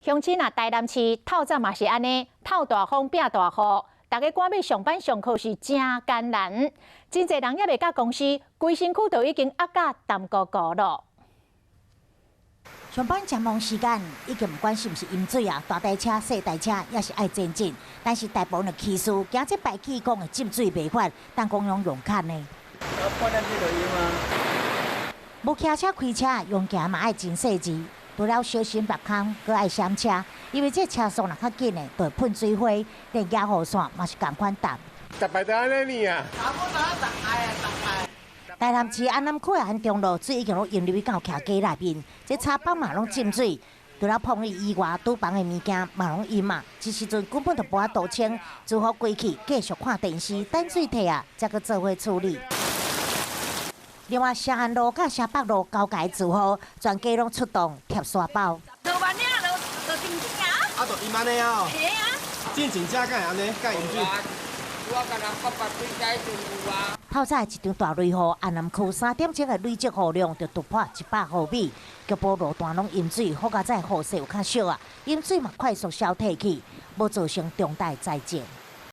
鄉親啊，台南市透早嘛是按呢，透大風變大雨，逐家趕欲上班上課是誠艱難，真濟人猶未到公司，規身軀都已經壓甲澹糊糊囉。上班誠忙時間，已經毋管是毋是淹水啊，大台車、細台車也是愛前進。但是大部分的起事，驚這排氣管的浸水袂法，等講攏用崁呢。無騎車開車，用行嘛愛真細緻。除了小心目空，閣愛閃車，因為這車速若較緊的，就會噴水花，連野雨傘嘛是仝款重。逐擺都按呢啊！台南市安南區的安中路水已經攏淹入去到徛家內面，這草房嘛攏浸水，除了碰雨以外，廚房的物件嘛攏淹啊！這時陣根本就無法度清，只好關去繼續看電視，等水退啊，才閣做伙處理。另外，社安路佮社北路交界住戶，全家攏出動貼沙包。啊，就淹按呢啊！係啊！進前遮敢會按呢？敢淹水？我敢若八百幾家就有啊。透早一場大雷雨，安南區3點鐘的累積雨量就突破100毫米，局部路段攏淹水，好佳哉雨勢有較少啊，淹水嘛快速消退去，無造成重大災情。